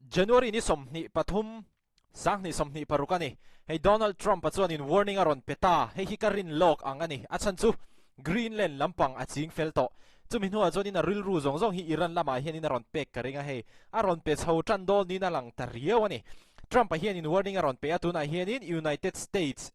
January ni 23, 2026 a ni. Hei Donald Trump-a chuanin warning a rawn pe ta, hei hi ka rin lawk ang a ni. A chhan chu Greenland lampang a ching fel tawh. Chumi hnuah chuanin a rilru zawng zawng hi Iran lamah hianin a rawn pek ka ring a, hei a rawn pe chho tan dawn niin a lang ta riau a ni. Trump-a hianin warning a rawn pe a, tunah hianin United States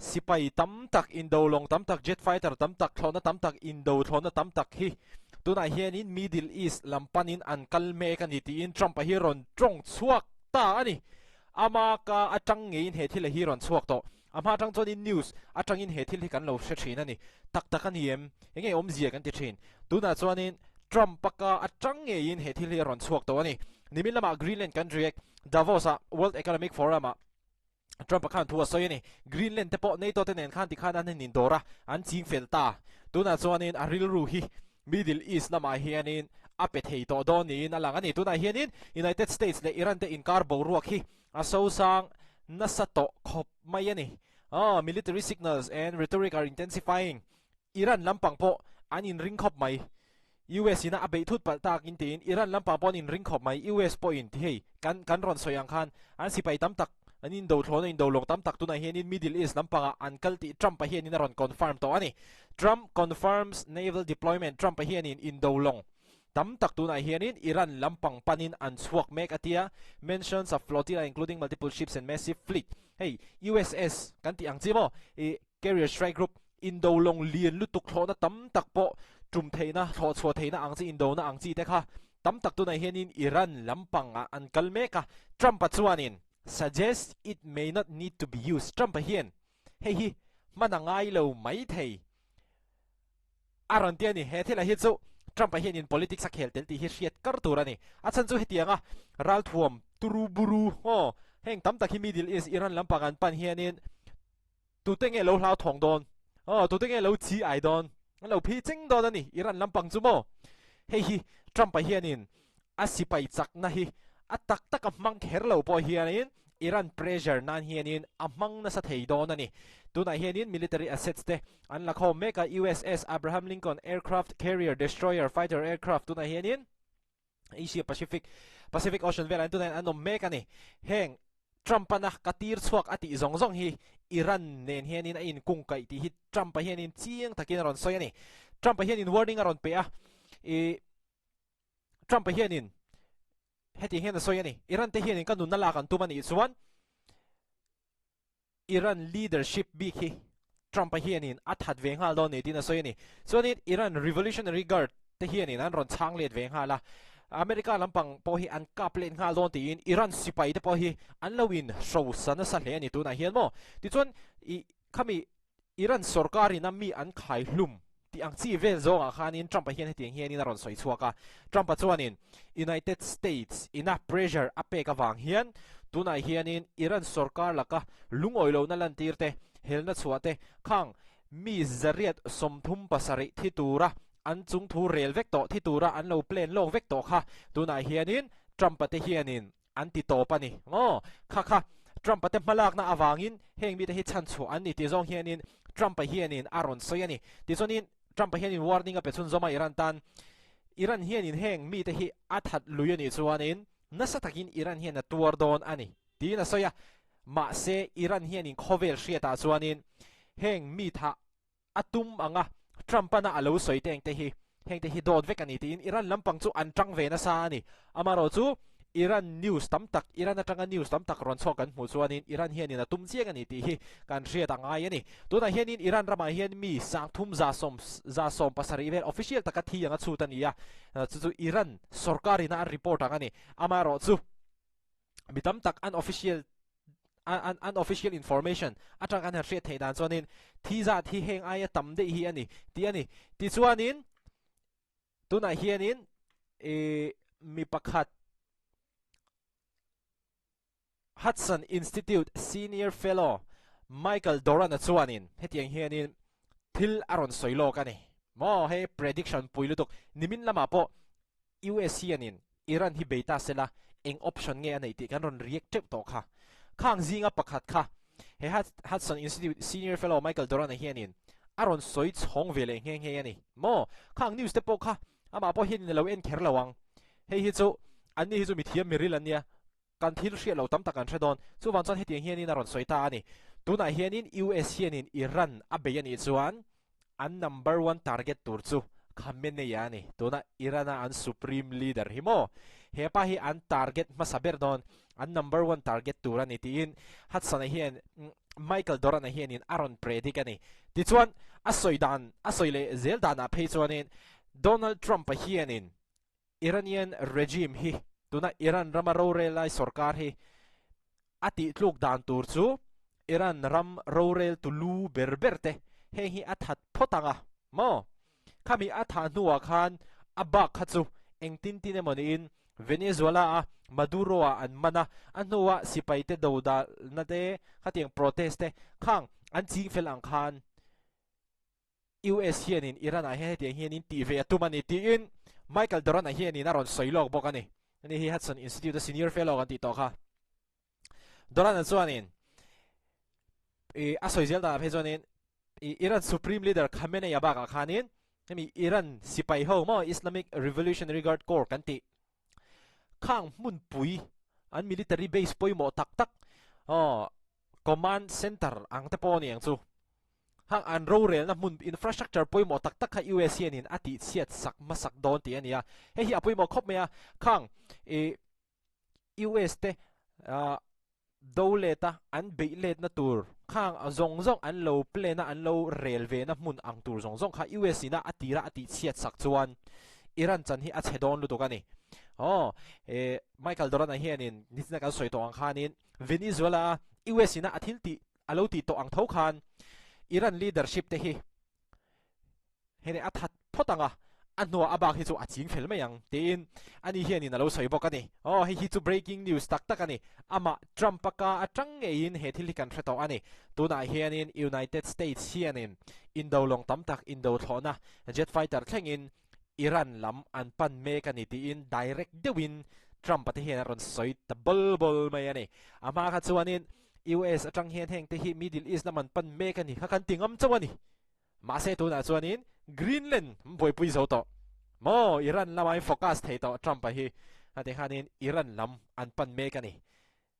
Sipai tam tak, indo lawng tam tak, jet fighter tam tak, thlawhna tam tak, indo thlawhna tam tak hi tunah hianin Middle East lam panin an kal mek a ni tiin Trump-a hi rawn tawng chhuak ta a ni. Ama ka atang ngeiin he thil a hi rawn chhuak tawh. A hma atang chuanin news atangin he thil hi kan lo hre thin a ni. Tak tak a ni em? Enge awmzia kan ti thin. Tunah chuanin Trump-a ka atang ngeiin he thil hi a rawn chhuak tawh a ni. Nimin lamah Greenland kan react Davos-a World Economic Forum-ah Trump-a khan thu a sawi a ni. Greenland te pawh NATO te nen khan tikhan an han indawr a, an ching fel ta. Tunah chuanin a rilru hi Middle East lamah hianin a pe thei tawh dawn niin a lang a ni. Tunah hianin United States leh Iran te inkar boruak hi a sosang nasa tawh khawp mai a ni. Aw, military signals and rhetoric are intensifying. Iran lampang pawh an inring khawp mai. US ina a beih thut palh tak in tiin Iran lampang pawh an inring khawp mai. US pawhin ti hei kan kan rawn sawi ang khan an sipai tam tak an indo thlawn a indo lawng tam tak tunah hianin Middle East lampangah an kal tih Trump-a hianin a rawn confirm tawh a ni. Trump confirms naval deployment Trump-a hianin indo lawng tam tak tunah hianin Iran lampang panin an chhuak mek a tia mentions a flotilla including multiple ships and massive fleet Hei USS kan tih ang chi maw i Carrier Strike Group, Indo lawng lian lutuk thlawhna tam tak pawh tum theihna, thlawh chhuah theihna ang chi, indona ang chi te kha tam tak tunah hianin Iran lampangah an kal mek a. Trump-a chuanin suggests it may not need to be used, Trump-a hian hei hi hman a ngai lo mai thei a rawn ti a ni. He thilah hi chu Trump-a hianin politics a khel tel tih hi hriat kar tur a ni. A chhan chu hetianga ralthuam turu buru aw heng tam tak hi Middle East, Iran lampang an pan hianin Tute nge lo hlauthawng dawn? Aw, tute nge lo chi ai dawn? An lo phi cheng dawn a ni, Iran lampang chu maw? Hei hi Trump-a hianin a sipai chakna hi a tak tak a hmang kher lo pawh hianin Iran pressure nan hianin a hmang nasa thei dawn a ni. Tunah hianin military assets te an la khawm mek a, USS Abraham Lincoln aircraft carrier destroyer fighter aircraft tunah hianin Asia Pacific Pacific Ocean velah hian tunah hian an awm mek a ni. Heng Trump-ana ka tir chhuak a tih zawng zawng hi Iran nen hianin a inkungkaih tih hi Trump-a hianin chiang takin a rawn sawi a ni. Trump-a hianin warning a rawn pe a, i Trump-a hianin hetiang hian a sawi a ni, Iran te hianin ka nunna lak an tum a nih chuan Iran leadership bik hi Trump-a hianin a that ve nghal dawn ni tiin a sawi a ni. Chuanin Iran Revolutionary Guard te hianin an rawn chhang let ve nghal a, America lampang pawh hi an kap let nghal dawn tiin Iran sipai te pawh hi an lo in hrosa nasa hle a ni tunah hian maw. Tichuan i khami Iran sorkarin a mi an khai hlum tih ang chi vel zawngah khanin Trump-a hian hetiang hianin a rawn sawi chhuak a. Trump-a chuanin United States ina pressure a pek avang hian tunah hianin Iran sorkar laka lungawi lohna lantir te, helna chhuah te khang mi zariat 37 thi tura an chung thu rel vek tawh, thi tura an lo plan lawk vek tawh kha tunah hianin Trump-a te hianin an ti tawp a ni. Aw, kha kha, Trump-a te hmalakna avangin heng mite hi chhan chhuah an ni tih zawng hianin Trump-a hianin a rawn sawi a ni. Tichuanin Trump-a hianin warning a pe chhunzawm a Iran tan. Iran hianin heng mite hi a that lui a nih chuanin nasa takin Iran hian a tuar dawn a ni tiin a sawi a. Mahse, Iran hianin khawvel hriatah chuanin heng mi thah a tum ang a, Trump-ana a lo sawi te engte hi, hengte hi dawt vek a ni tiin Iran lampang chu an tang ve nasa a ni. Amaherawh chu Iran news tam tak, Iran atanga news tam tak rawn chhuak kan hmuh chuanin Iran hianin a tum chiang a ni tih hi kan hriat a ngai a ni. Tunah hianin Iran ramah hian mi sangthum za sawm za sawm pasarih vel official taka thi anga chhut a ni a, chu chu Iran sorkarina an report ang a ni. Amaherawh chu mi tam tak an official an unofficial information atang kan han hriat theih dan chuanin thi zat hi heng aia tam daih hi a ni tih a ni. Tichuanin tunah hianin ih mi pakhat Hudson Institute Senior Fellow Michael Doran-a chuanin hetiang hianin thil a rawn sawi lawk a ni. Maw hei prediction pui lutuk nimin lamah pawh US hianin Iran hi bei ta sela eng option nge a neih tih kan rawn react teuh tawh kha. Khang zinga pakhat kha he Hudson Institute Senior Fellow Michael Doran-a hianin a rawn sawi chhawng ve leh nghe nghe a ni. Maw? Khang news te pawh kha amah pawh hianin a lo en kher lo ang. Hei hi chu anni hi chu mithiam miril an nia. Kan thil hriat lo tam tak kan hre dawn. Chuvang chuan hetiang hianin a rawn sawi ta a ni. Tunah hianin US hianin Iran a bei a nih chuan an number one target tur chu Khamenei a ni. Tuna Iran-a an supreme leader hi maw? He pa hi an target hmasa ber dawn, an number one target tur a ni tiin Hudson-a hian Michael Doran-a hianin a rawn predict a ni. Tichuan a sawi dan a sawi leh zel danah phei chuanin Donald Trump-a hianin Iranian regime hi tuna Iran rama rorel lai sorkar hi a tihtluk dan tur chu Iran ram rorel tu lu ber ber te heng hi a that phawt ang a maw? Khami a thah hnuah khan a bak kha chu engtin tin emaw niin Venezuela a Maduro ah an man a, a hnuah sipai te dodalna te khatiang protest te khang an ching fel ang khan US hianin Iran-ah hian hetiang hianin tih ve a tum a ni tiin Michael Doran-a hianin a rawn sawi lawk bawk a ni. Ani hi Hudson Institute-a senior fellow kan tih tawh kha. Doran-a chuanin i a sawi zel danah phei chuanin i Iran Supreme Leader Khamenei-a bakah khanin hemi Iran sipai ho maw Islamic Revolutionary Guard Corps kan tih khang hmunpui an military base pawimawh tak tak aw command center ang te pawh a ni ang chu. Hang an rorelna hmun infrastructure pawimawh tak tak kha US hianin a tihchhiat sak hmasak dawn tih a ni a. Hei hi a pawimawh khawp mai a, khang ih US te ah do let a an beih letna tur khang zawng zawng an lo plan a an lo rel ve na hmun ang tur zawng zawng kha US ina a tira a tihchhiat sak chuan Iran chan hi a chhe dawn lutuk a ni. Aw eh Michael Doran-a hianin nichina kan sawi tawh ang khanin Venezuela a US ina a thil tih a lo tih tawh ang tho khan Iran leadership te hi hei a that phawt ang a, a hnuah a bak hi chu a ching fel mai ang tiin ani hianin a lo sawi bawk a ni. Aw hei hi chu breaking news tak tak a ni. Amah Trump a ka atang ngeiin he thil hi kan hre tawh a ni. Tunah hianin United States hianin indo lawng tam tak indo thlawhna jet fighter thlengin Iran lam an pan mek a ni tiin direct deuhin Trump-a te hian a rawn sawi ta bawl bawl mai a ni. A hma kha chuanin US atang hian heng te hi Middle East lam an pan mek a ni kha kan ti ngam chauh a ni. Mahse tunah chuanin Greenland an buaipui zo tawh maw? Iran lamah in focus thei tawh Trump-a hi a ti khanin Iran lam an pan mek a ni.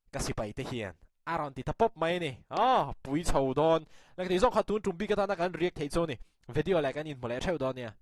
Ka sipai te hian a rawn ti ta pawp mai a ni. Aw, pui chho dawn. Lak tih zawng kha tun tum bik atana kan react theih chu a ni. Video leh kan inhmu leh theuh dawn nia.